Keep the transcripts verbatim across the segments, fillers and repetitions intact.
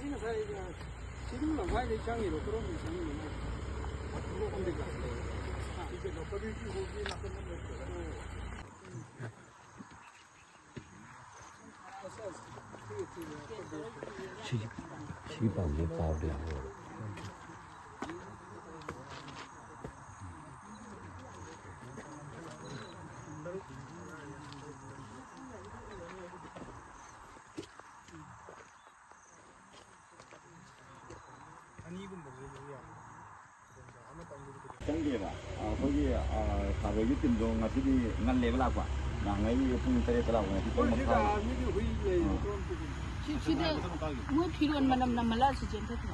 ꯉꯁꯥꯏ, ꯑ, ꯆꯤꯡ ꯂꯝꯈꯥꯏꯗꯩ ꯆꯪꯉꯤꯔꯣ? ꯀꯔꯣꯝꯗꯩ ꯆꯪꯉꯤꯅꯣ? ꯑꯁꯣꯝꯗꯩ ꯂꯥꯛꯄ꯫ ꯑꯥ꯫ ꯁꯤꯒꯤ ꯂꯣꯀꯦꯜꯒꯤ ꯍꯣꯜꯒꯤ ꯅꯥꯀꯟ ꯑꯃ ꯂꯩꯕꯗꯣ꯫ ꯑꯁ, ꯑꯁ꯫ ꯁꯤꯒꯤ, ꯁꯤꯒꯤ ꯄꯥꯝꯕꯤ ꯄꯥꯕꯗꯤ ꯌꯥꯝ ꯂꯣꯏꯔꯦ꯫ ꯑꯅꯤꯒꯨꯝꯕꯁꯨ ꯌꯥꯏ꯫ ꯆꯪꯗꯦꯕ꯫ ꯑꯩꯈꯣꯏꯒꯤ, ꯑ, ꯁꯥꯔ ꯍꯣꯏꯒꯤ ꯇꯤꯝꯗꯣ ꯉꯁꯤꯗꯤ ꯉꯜꯂꯦꯕ ꯂꯥꯛꯄ꯫ ꯅꯍꯥꯟꯉꯩ ꯄꯨꯡ ꯇꯔꯦꯠꯇ ꯂꯥꯛꯄ, ꯉꯁꯤ ꯄꯨꯡ ꯃꯈꯥꯏ꯫ ꯁꯤ, ꯁꯤꯗ ꯃꯣꯏ ꯐꯤꯔꯣꯟ ꯃꯅꯝ ꯅꯝꯃꯜꯂ ꯑꯁꯤ ꯆꯦꯟꯊꯣꯛꯈꯤ꯫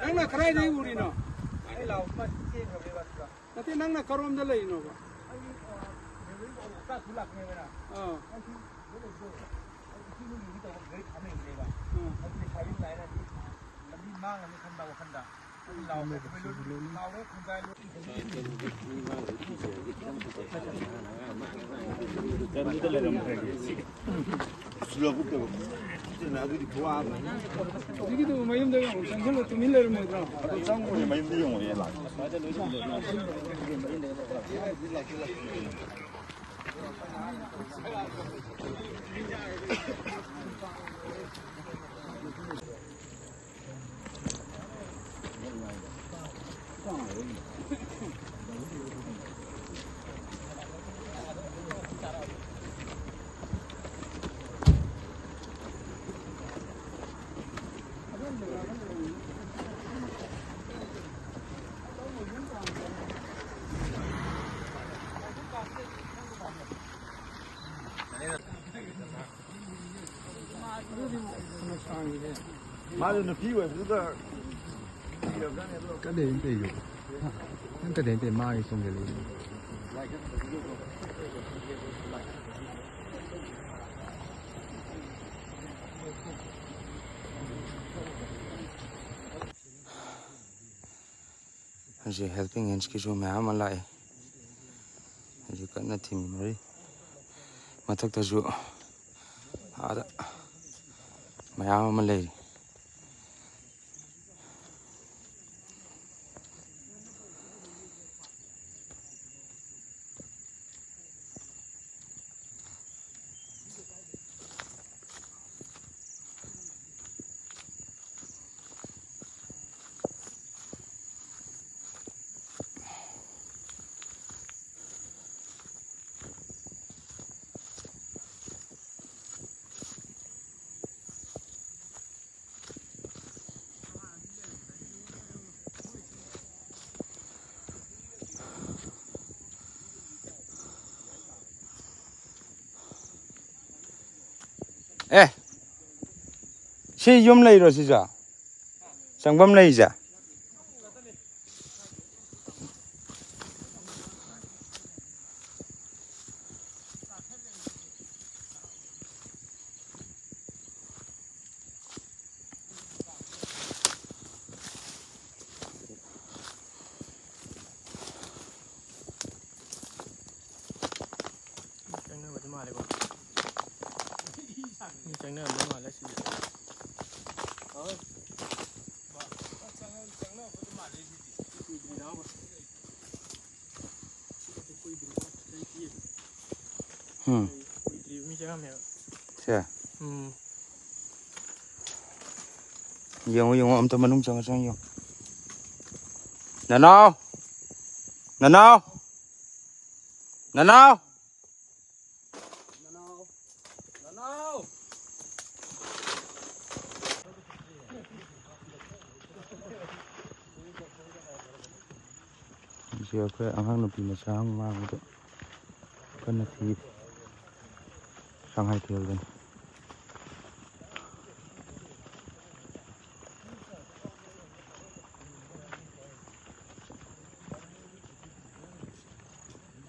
ꯅꯪꯅ ꯀꯗꯥꯏꯗꯒꯤ ꯎꯔꯤꯅꯣ? ꯅꯠꯇꯦ, ꯅꯪꯅ ꯀꯔꯣꯝꯗ ꯂꯩꯔꯤꯅꯣꯕ? ꯑꯥ꯫ ꯑꯥ꯫ ꯍꯧꯖꯤꯛꯀꯤꯗꯨ ꯃꯌꯨꯝꯗ ꯌꯥꯝ ꯆꯪꯁꯤꯜꯂ ꯇꯨꯃꯤꯟ ꯂꯩꯔꯝꯃꯣꯏꯗ꯭ꯔꯣ? ꯑꯗꯨ ꯆꯪꯉꯨꯔꯦ, ꯃꯌꯨꯝꯗ ꯌꯦꯡꯉꯨꯔꯦ ꯂꯥꯛ꯫ ꯃꯥꯁꯨ ꯅꯨꯄꯤ ꯑꯣꯏꯕꯗꯨꯗ ꯀꯗꯩ ꯇꯩꯌꯣ? ꯅꯪ ꯀꯗꯩ ꯇꯩ ꯃꯥꯒꯤ ꯆꯣꯡꯖꯜꯂꯛꯏ꯫ ꯍꯧꯖꯤꯛ helping handsꯀꯤꯁꯨ ꯃꯌꯥꯝ ꯑꯃ ꯂꯥꯛꯑꯦ꯫ ꯍꯧꯖꯤꯛ ꯀꯟꯅ ꯊꯤꯃꯤꯟꯅꯔꯤ꯫ ꯃꯊꯛꯇꯁꯨ ꯑꯥꯗ ꯃꯌꯥꯝ ꯑꯃ ꯂꯩꯔꯤ꯫ ꯑꯦ, ꯁꯤ ꯌꯨꯝ ꯂꯩꯔꯣ ꯁꯤꯁꯨ? ꯆꯪꯐꯝ ꯂꯩꯁꯦ? ꯆꯪꯅꯕꯗꯤ ꯃꯥꯜꯂꯦꯀꯣ꯫ ꯃꯤ ꯆꯪꯅꯔꯝꯗꯧ ꯃꯥꯜꯂꯦ ꯁꯤꯗꯤ꯫ ꯎꯝ꯫ ꯀꯨꯏꯗ꯭ꯔꯤꯕ ꯃꯤ ꯆꯪꯉꯝꯃꯦꯕ꯫ ꯁꯦ꯫ ꯎꯝ꯫ ꯌꯦꯡꯉꯣ, ꯌꯦꯡꯉꯣ, ꯑꯝꯇ ꯃꯅꯨꯡ ꯆꯪꯉ, ꯆꯪꯉ ꯌꯦꯡꯉꯣ꯫ ꯅꯅꯥꯎ! ꯅꯅꯥꯎ! ꯅꯅꯥꯎ! ꯅꯅꯥꯎ! ꯅꯅꯥꯎ! ꯍꯧꯖꯤꯛ ꯑꯩꯈꯣꯏ ꯑꯉꯥꯡ ꯅꯨꯄꯤ ꯃꯆꯥ ꯑꯃ ꯃꯥꯡꯕꯗꯣ ꯀꯟꯅ ꯊꯤꯔꯤ꯫ ꯁꯉꯥꯏꯊꯦꯜꯗꯅꯤ꯫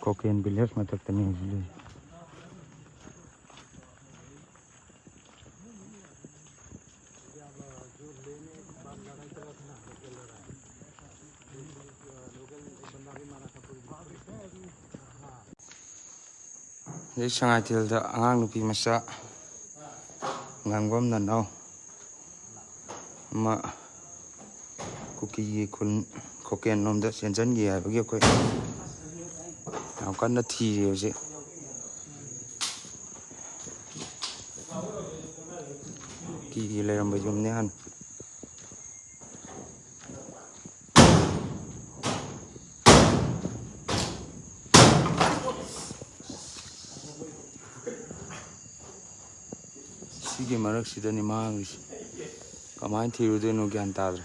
ꯀꯣꯀꯦꯟ village ꯃꯊꯛꯇꯅꯤ ꯍꯧꯖꯤꯛ ꯂꯩꯔꯤꯁꯦ꯫ ꯍꯧꯖꯤꯛ ꯁꯉꯥꯏꯊꯦꯜꯗ ꯑꯉꯥꯡ ꯅꯨꯄꯤ ꯃꯆꯥ ꯉꯥꯡꯕꯝ ꯅꯅꯥꯎ ꯑꯃ ꯀꯨꯀꯤꯒꯤ ꯈꯨꯟ ꯈꯣꯀꯦꯟ ꯂꯣꯝꯗ ꯆꯦꯟꯁꯤꯟꯒꯦ ꯍꯥꯏꯕꯒꯤ ꯑꯩꯈꯣꯏ ꯌꯥꯝ ꯀꯟꯅ ꯊꯤꯔꯤ ꯍꯧꯖꯤꯛ꯫ ꯀꯨꯀꯤꯒꯤ ꯂꯩꯔꯝꯕ ꯌꯨꯝꯅꯦ ꯍꯥꯟꯅ꯫ ꯁꯤꯒꯤ ꯃꯔꯛꯁꯤꯗꯅꯤ ꯃꯥꯡꯉꯤꯁꯤ꯫ ꯀꯃꯥꯏꯅ ꯊꯤꯔꯨꯗꯣꯏꯅꯣ ꯒ꯭ꯌꯥꯟ ꯇꯥꯗ꯭ꯔꯦ꯫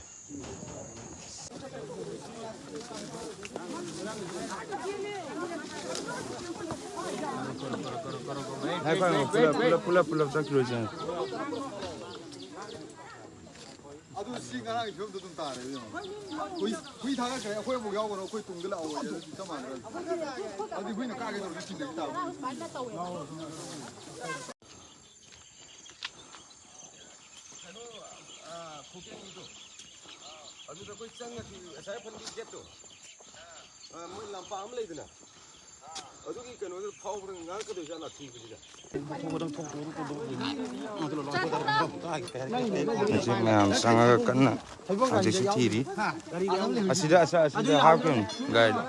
ꯉꯥꯏꯈꯣ, ꯉꯥꯏꯈꯣ, ꯄꯨꯂꯞ, ꯄꯨꯂꯞ, ꯄꯨꯂꯞ, ꯄꯨꯂꯞ ꯆꯠꯈꯤꯔꯣꯏꯁꯦ꯫ ꯑꯗꯨ ꯁꯤ ꯉꯔꯥꯡꯒꯤ ꯐꯤꯕꯝꯗꯣ ꯑꯗꯨꯝ ꯇꯥꯔꯦ, ꯏꯕꯦꯝꯃ꯫ ꯍꯨꯏ, ꯍꯨꯏ ꯊꯥꯒꯠꯈ꯭ꯔꯦ, ꯑꯩꯈꯣꯏ ꯑꯃꯨꯛ ꯌꯥꯎꯒꯅꯣ, ꯑꯩꯈꯣꯏ ꯇꯨꯡꯗ ꯂꯥꯛꯑꯣ, ꯑꯗꯨꯗꯤ ꯆꯞ ꯃꯥꯟꯅꯔꯦ꯫ ꯑꯗꯨꯗꯤ ꯍꯨꯏꯅ ꯀꯥꯒꯦ ꯇꯧꯔꯗꯤ ꯆꯤꯡꯗꯒꯤ ꯇꯥꯕ꯫ ꯀꯩꯅꯣ, ꯑꯥ, ꯈꯣꯡꯖꯦꯡꯒꯤꯗꯣ, ꯑꯗꯨꯗ ꯑꯩꯈꯣꯏ ꯆꯪꯉꯗꯤ ꯉꯁꯥꯏ ꯐꯟꯒꯤ ꯒꯦꯠꯇꯣ, ꯑꯥ, ꯃꯣꯏ ꯂꯝꯄꯥꯛ ꯑꯃ ꯂꯩꯗꯅ, ꯑꯗꯨꯒꯤ ꯀꯩꯅꯣꯗꯨ ꯐꯥꯎꯕ꯭ꯔꯥ ꯉꯥꯡꯉꯛꯀꯗꯣꯏ ꯖꯥꯠꯂꯥ ꯊꯤꯕꯁꯤꯗ? ꯍꯧꯖꯤꯛ ꯃꯌꯥꯝ ꯆꯪꯉꯒ ꯀꯟꯅ ꯍꯧꯖꯤꯛꯁꯨ ꯊꯤꯔꯤ꯫ ꯑꯁꯤꯗ, ꯑꯁ-, ꯑꯁꯤꯗ ꯍꯥꯞꯈꯤꯕꯅꯤ ꯒꯥꯔꯤꯗ꯫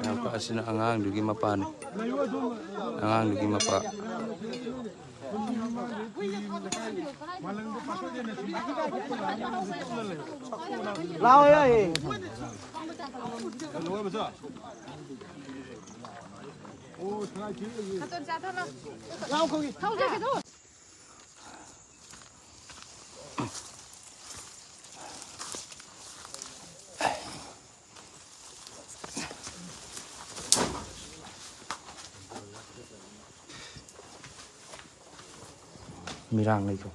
ꯉꯥꯏꯈꯣ, ꯑꯁꯤꯅ ꯑꯉꯥꯡꯗꯨꯒꯤ ꯃꯄꯥꯅꯤ꯫ ꯑꯉꯥꯡꯗꯨꯒꯤ ꯃꯄꯥ꯫ ꯂꯥꯛꯑꯣ ꯌꯥꯏꯌꯦ꯫ ꯃꯤꯔꯥꯡ ꯂꯩꯀꯣ꯫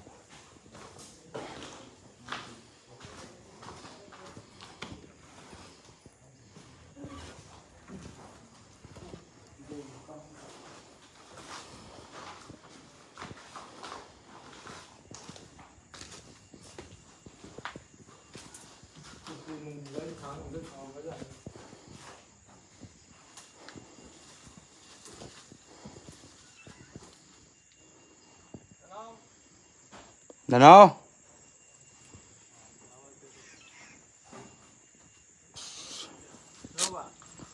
ꯅꯅꯥꯎ꯫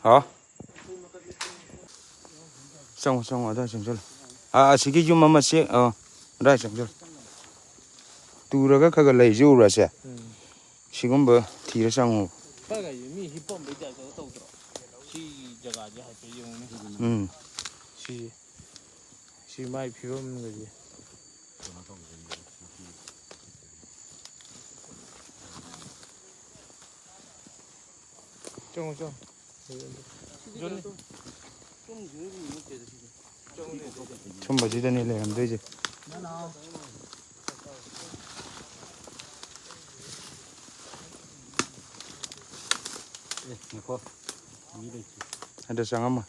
ꯍꯥꯎ꯫ ꯆꯪꯉꯣ, ꯆꯪꯉꯣ, ꯑꯗꯨꯋꯥꯏ ꯆꯪꯁꯤꯜꯂꯣ꯫ ꯑꯥ, ꯑꯁꯤꯒꯤ ꯌꯨꯝ ꯑꯃ ꯆꯦꯛ-, ꯑꯥ, ꯑꯗꯨꯋꯥꯏ ꯆꯪꯁꯤꯜꯂꯣ꯫ ꯇꯨꯔꯒ ꯈꯔ ꯈꯔ ꯂꯩꯁꯦ ꯎꯕ꯭ꯔꯥ ꯁꯦ? ꯎꯝ꯫ ꯁꯤꯒꯨꯝꯕ ꯊꯤꯔ ꯆꯪꯉꯣ꯫ ꯈꯔ ꯈꯔ ꯃꯤ ꯍꯤꯞꯄꯝꯕꯩ ꯇꯥꯏꯞꯇꯒ ꯇꯧꯗ꯭ꯔꯣ? ꯁꯤ ꯖꯒꯥꯁꯦ ꯍꯥꯏꯐꯦꯠ ꯌꯦꯡꯉꯨꯅꯦ꯫ ꯎꯝ꯫ ꯁꯤꯁꯦ꯫ ꯁꯤ ꯃꯥꯏ ꯐꯤꯕꯝꯒꯁꯦ꯫ ꯆꯪꯉꯣ, ꯆꯪꯉꯣ꯫ ꯖꯣꯅꯤ꯫ ꯁꯨꯝꯕꯁꯤꯗꯅꯦ ꯂꯩꯔꯝꯗꯣꯏꯁꯦ꯫ ꯑꯦ, ꯉꯥꯏꯈꯣ꯫ ꯃꯤ ꯂꯩꯇꯦ꯫ ꯑꯗ ꯆꯪꯉꯝꯃꯣ꯫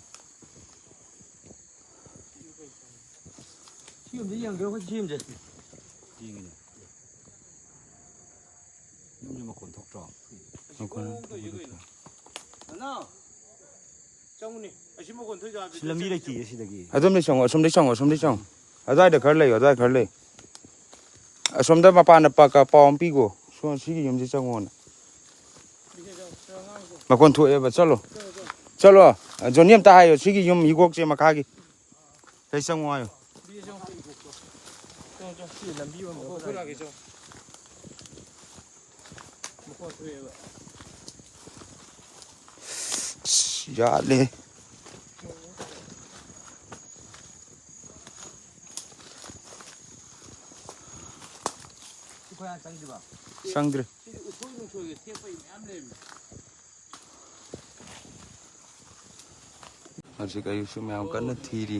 ꯁꯤ ꯌꯨꯝꯁꯦ ꯌꯦꯡꯒꯦꯔꯣ, ꯑꯩꯈꯣꯏ ꯁꯤ ꯌꯨꯝꯁꯦ? ꯌꯦꯡꯉꯤꯅꯦ꯫ ꯌꯨꯝꯁꯦ ꯃꯈꯣꯟ ꯊꯣꯛꯇ꯭ꯔꯣ? ꯃꯈꯣꯟ ꯊꯣꯛꯇ꯭ꯔꯣ? ꯅꯅꯥꯎ, ꯆꯪꯉꯨꯅꯦ꯫ ꯑꯁꯤ ꯃꯈꯣꯟ ꯊꯣꯛꯏꯗꯣ ꯁꯤ ꯂꯝꯕꯤ ꯂꯩꯇꯤꯌꯦ ꯁꯤꯗꯒꯤ꯫ ꯑꯗꯣꯝꯗꯩ ꯆꯪꯉꯣ, ꯑꯁꯣꯝꯗꯩ ꯆꯪꯉꯣ, ꯑꯁꯣꯝꯗꯩ ꯆꯪꯉꯣ꯫ ꯑꯗꯨꯋꯥꯏꯗ ꯈꯔ ꯂꯩꯌꯣ, ꯑꯗꯨꯋꯥꯏꯗ ꯈꯔ ꯂꯩ꯫ ꯑꯁꯣꯝꯗ ꯃꯄꯥꯟꯗ ꯄ-, ꯀ-, ꯄꯥꯎ ꯑꯃ ꯄꯤꯈꯣ꯫ ꯁꯣ-, ꯁꯤꯒꯤ ꯌꯨꯝꯁꯤ ꯆꯪꯉꯣꯅ꯫ ꯃꯈꯣꯟ ꯊꯣꯛꯑꯦꯕ, ꯆꯠꯂꯣ꯫ ꯆꯠꯂꯣ꯫ ꯖꯣꯅꯤ ꯑꯝꯇ ꯍꯥꯏꯌꯣ, ꯁꯤꯒꯤ ꯌꯨꯝ ꯍꯤꯒꯣꯛꯁꯦ ꯃꯈꯥꯒꯤ꯫ ꯁꯤ ꯆꯪꯉꯣ ꯍꯥꯏꯌꯣ꯫ ꯁꯤ ꯂꯝꯕꯤ ꯑꯣꯏꯅ ꯑꯩꯈꯣꯏ ꯂꯥꯛꯀꯦ, ꯆꯪꯉꯣ꯫ ꯃꯈꯣꯟ ꯊꯣꯛꯑꯦꯕ꯫ ꯑꯁ, ꯌꯥꯠꯂꯦ꯫ ꯁꯤ ꯈꯣꯏ ꯍꯥꯟꯅ ꯆꯪꯗ꯭ꯔꯤꯕꯣ? ꯆꯪꯗ꯭ꯔꯤ꯫ ꯁꯤꯗꯤ ꯎꯁꯣꯏ ꯅꯨꯡꯁꯣꯏꯒ ꯊꯦꯛꯄꯩ ꯃꯌꯥꯝ ꯂꯩꯔꯝꯃꯦ꯫ ꯍꯧꯖꯤꯛ ꯑꯌꯨꯛꯁꯨ ꯃꯌꯥꯝ ꯀꯟꯅ ꯊꯤꯔꯤ꯫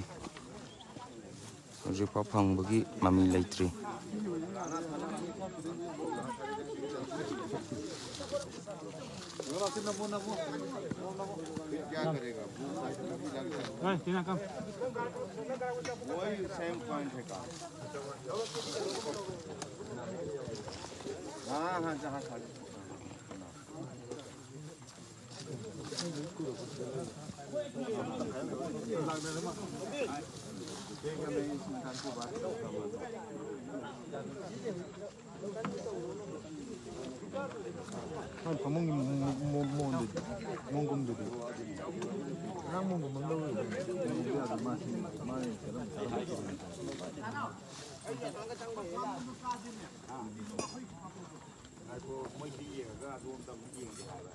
ꯍꯧꯖꯤꯛꯐꯥꯎ ꯐꯪꯕꯒꯤ ꯃꯃꯤ ꯂꯩꯇ꯭ꯔꯤ꯫ हाँ, हाँ, जहाँ खड़े। ꯃꯥꯏ ꯐꯃꯨꯡꯒꯤ ꯃꯑꯣꯡ-, ꯃꯑꯣꯡ-, ꯃꯑꯣꯡꯗꯨꯗꯤ, ꯃꯑꯣꯡꯒꯨꯝꯗꯨꯗꯤ꯫ ꯉꯔꯥꯡ ꯃꯑꯣꯡꯒꯨꯝꯕ ꯑꯃ ꯂꯧꯔꯨꯕꯅꯦ꯫ ꯃꯥꯁꯤ, ꯃꯥꯅ ꯀꯩꯅꯣꯝ ꯆꯥꯔꯝꯕ꯫ ꯉꯥꯏꯈꯣ, ꯃꯣꯏꯁꯤ ꯌꯦꯡꯉꯒ ꯑꯗꯣꯝꯗ ꯑꯃꯨꯛ ꯌꯦꯡꯒꯦ ꯍꯥꯏꯕ꯫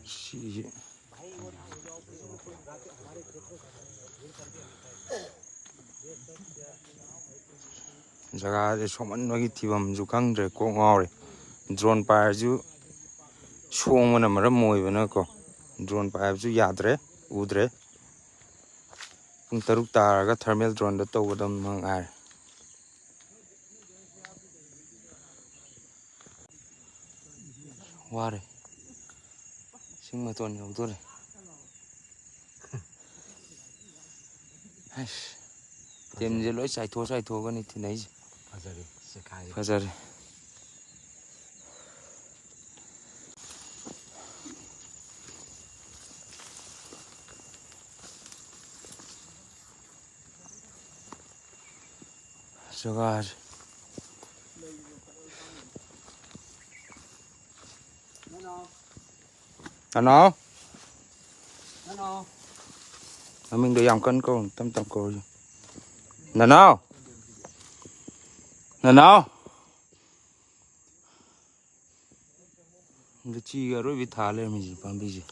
ꯁꯤꯁꯦ꯫ ꯖꯒꯥꯁꯦ ꯁꯣꯛꯃꯟꯕꯒꯤ ꯊꯤꯐꯝꯁꯨ ꯈꯪꯗ꯭ꯔꯦ, ꯀꯣꯛ ꯉꯥꯎꯔꯦ꯫ ꯗ꯭ꯔꯣꯟ ꯄꯥꯏꯔꯁꯨ ꯁꯣꯡꯕꯅ ꯃꯔꯝ ꯑꯣꯏꯕꯅꯀꯣ, ꯗ꯭ꯔꯣꯟ ꯄꯥꯏꯕꯁꯨ ꯌꯥꯗ꯭ꯔꯦ, ꯎꯗ꯭ꯔꯦ꯫ ꯄꯨꯡ ꯇꯔꯨꯛ ꯇꯥꯔꯒ ꯊꯔꯃꯦꯜ ꯗ꯭ꯔꯣꯟꯗ ꯇꯧꯒꯗꯕ ꯉꯥꯏꯔꯦ꯫ ꯋꯥꯔꯦ꯫ ꯏꯁꯤꯡ ꯃꯇꯣꯟ ꯌꯧꯗꯣꯔꯦ꯫ ꯑꯩꯁ, ꯇꯤꯝꯁꯦ ꯂꯣꯏ ꯆꯥꯏꯊꯣꯛ ꯆꯥꯏꯊꯣꯛꯑꯒꯅꯤ ꯊꯤꯟꯅꯩꯁꯦ꯫ ꯐꯖꯔꯦ, ꯆꯦꯈꯥꯏꯔꯦ꯫ ꯐꯖꯔꯦ꯫ ꯖꯒꯥꯁꯦ꯫ ꯅꯅꯥꯎ꯫ ꯅꯅꯥꯎ꯫ ꯃꯃꯤꯡꯗꯣ ꯌꯥꯝ ꯀꯟꯅ ꯀꯧꯔꯨꯅꯨ, ꯇꯞ ꯇꯞ ꯀꯧꯔꯨ꯫ ꯅꯅꯥꯎ꯫ ꯅꯅꯥꯎ꯫ ꯂꯤꯆꯤꯒ ꯑꯔꯣꯏꯕꯤ ꯊꯥ ꯂꯩꯔꯝꯃꯤꯁꯦ ꯄꯥꯝꯕꯤꯁꯦ꯫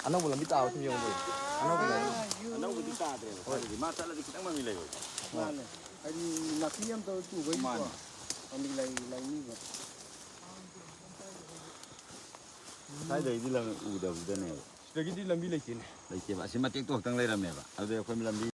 ꯑꯅꯧꯕ ꯂꯝꯕꯤ ꯇꯥꯕ ꯁꯨꯝ ꯌꯦꯡꯉꯨ꯫ ꯑꯅꯧꯕ ꯂꯝꯕꯤ꯫ ꯑꯅꯧꯕꯗꯤ ꯇꯥꯗ꯭ꯔꯦꯕ꯫ ꯍꯣꯏ꯫ ꯃꯥ ꯆꯠꯂꯗꯤ ꯈꯤꯇꯪ ꯃꯃꯤ ꯂꯩꯕ꯫ ꯃꯥꯅꯦ꯫ ꯍꯥꯏꯗꯤ ꯅꯥꯄꯤ ꯌꯥꯝ ꯇꯧꯔ ꯆꯨꯕꯩꯀꯣ꯫ ꯃꯥꯅꯦ꯫ ꯂꯝꯕꯤ ꯂꯩ, ꯂꯩꯅꯤꯕ꯫ ꯁ꯭ꯋꯥꯏꯗꯩꯗꯤ ꯂꯝ ꯎꯗꯕꯗꯅꯦꯕ꯫ ꯁꯤꯗꯒꯤꯗꯤ ꯂꯝꯕꯤ ꯂꯩꯇꯦꯅꯦ꯫ ꯂꯩꯇꯦꯕ꯫ ꯑꯁꯤ ꯃꯇꯦꯛꯇꯣ ꯈꯛꯇꯪ ꯂꯩꯔꯝꯃꯦꯕ꯫ ꯑꯗꯨꯗꯤ ꯑꯩꯈꯣꯏ ꯂꯝꯕꯤ